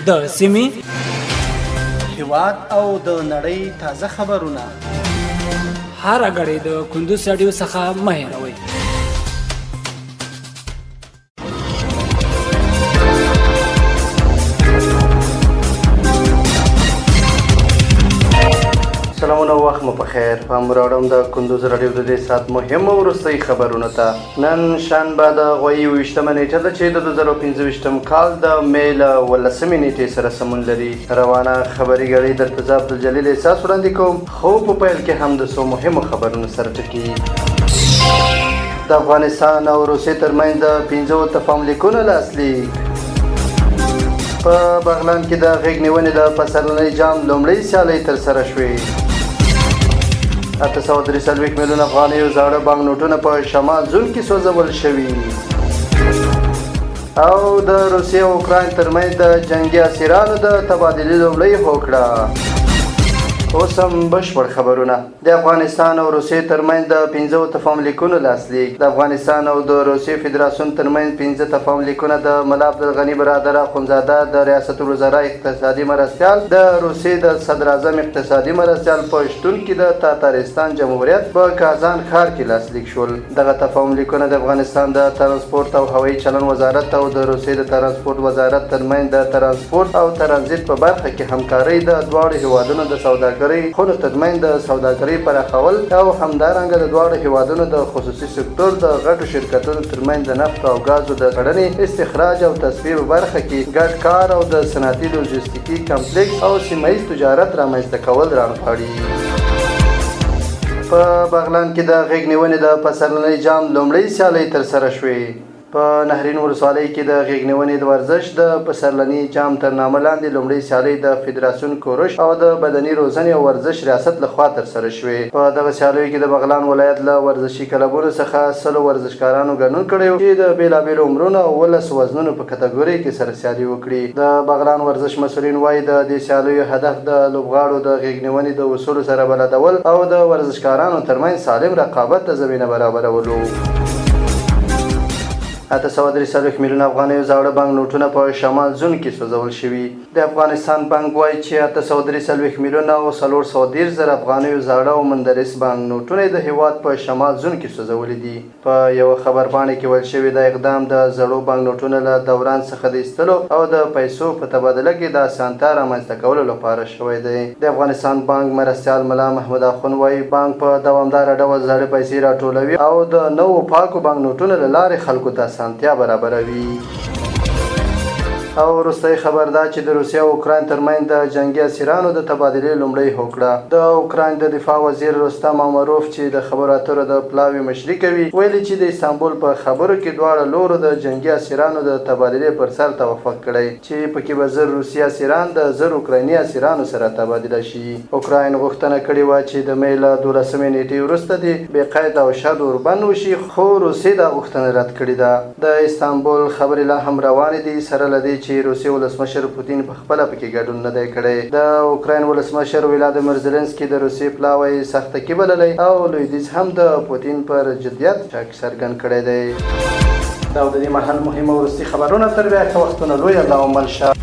د سیمې، هیواد او د نړۍ تازه خبرونه هره ګړۍ د کندوز راډیو څخه مه هېروئ. سلامونه، وخت مو په خیر. پام راوړم د کندوز راډیو د دې ساعت مهمو وروستۍ خبرونو ته. نن شنبه د غویي 21مه نیټه ده چې د 2025 کال د مې له 17مې نیټې سره سمون لري. روانه خبري ګړۍ درته زه عبدالجلیل احساس وړاندې کوم، خو په پیل کې هم د څو مهمو خبرونو سره ټکي. د افغانستان او روسیې ترمنځ د 5 تفاهملیکونو لاسلیک. په بغلان کې د غېږ نیونې د پسرلنۍ جام لومړۍ سیالۍ ترسره شوې. 843 میلیونه افغانیو زاړه بانک نوټونه په شمال زون کې سوځول شوي. او د روسیې او اوکراین ترمنځ د جنګي اسیرانو د تبادلې لومړۍ هوکړه. اوس هم بشپړ خبرونه. د افغانستان او روسیې ترمنځ د 5 تفاهملیکونو لاسلیک. د افغانستان او د روسیې فدراسیون ترمنځ 5 تفاهملیکونه د ملا عبدالغني برادر اخوندزاده د ریاست الوزرا اقتصادي مرستیال د روسیې د صدراعظم اقتصادي مرستیال په شتون کې د تاتارستان جمهوریت په کازان ښار کې لاسلیک شول. دغه تفاهملیکونه د افغانستان د ترانسپورت او هوایي چلند وزارت او د روسیې د ترانسپورت وزارت ترمنځ د ترانسپورت او ترانزیت په برخه کې همکارۍ، د دواړو هیوادونو د سوداګرۍ خونو ترمنځ د سوداګرۍ پراخول او همدارنګه د دواړو هیوادونو د خصوصي سکتور د غټو شرکتونو ترمنځ د نفتو او ګازو د څېړنې، استخراج او تصفیې په برخه کې ګډ کار او د صنعتي لوژستیکي کمپلیکس او سیمه ییز تجارت رامنځته کول رانغاړي. په بغلان کې د غېږ نیونې د پسرلنۍ جام لومړۍ سیالۍ ترسره شوې. په نهرین ولسوالۍ کې د غېږ نیونې د ورزش د پسرلني جام تر نامه لاندې لومړۍ سیالۍ د فدراسیون کورش او د بدني روزنې او ورزش ریاست له خوا ترسره شوې. په دغه سیالیو کې د بغلان ولایت له ورزشي کلبونو څخه 100 ورزشکارانو ګډون کړی و چې د بېلابېلو عمرونو او 17 وزنونو په کتګورۍ کې سره سیالي وکړي. د بغلان ورزش مسؤلین وايي، د دې سیالیو هدف د لوبغاړو د غېږ نیونې د اصولو سره بلدول او د ورزشکارانو ترمنځ سالم رقابت ته زمینه برابرول وو. 843 میلیونه افغانیو زاړه بانک نوټونه په شمال زون کې سوځول شوي. د افغانستان بانک وایي چې 843 میلیونه او 430 زره افغانیو زاړه او مندرس بانک نوټونه د هیواد په شمال زون کې سوځولي دي. په یوه خبرپاڼه کې ویل شوي، دا اقدام د زړو بانک نوټونو له دوران څخه د ایستلو او د پیسو په تبادله کې د اسانتیا رامنځته کولو لپاره شوی دی. د افغانستان بانک مرستیال ملا محمود اخوند وایي، بانک په دوامداره ډول زاړه پیسې راټولوي او د نوو پاکو بانک نوټونو له لارې خلکو ته اسانتیا برابروي. او وروستی خبر دا چې د روسیې او اوکراین ترمنځ د جنګي اسیرانو د تبادلې لومړۍ هوکړه. د اوکراین د دفاع وزیر رستم عمروف چې د خبرو اترو د پلاوي مشري کوي، ویلي چې د استانبول په خبرو کې دواړه لورو د جنګي اسیرانو د تبادلې پر سر توافق کړی چې پکې به 1000 روسي اسیران د 1000 اوکرایني اسیرانو سره تبادله شي. اوکراین غوښتنه کړې وه چې د مې له 12مې نیټې وروسته دې بې قید او شرط اوربند وشي، خو روسیې دا غوښتنه رد کړې ده. د استانبول خبرې لا هم روانې دي، سره له دې چې روسي ولسمشر پوتین په خپله پکې ګډون نه دی کړی. د اوکراین ولسمشر ولادیمیر زیلنسکي د روسیې پلاوی سختکی بللی او لویدیځ هم د پوتین پر جدیت شک څرګند کړی دی. دا د دې مهال مهم وروستي خبرونه. تر بیا ښه وختونه، لوی الله مل شه.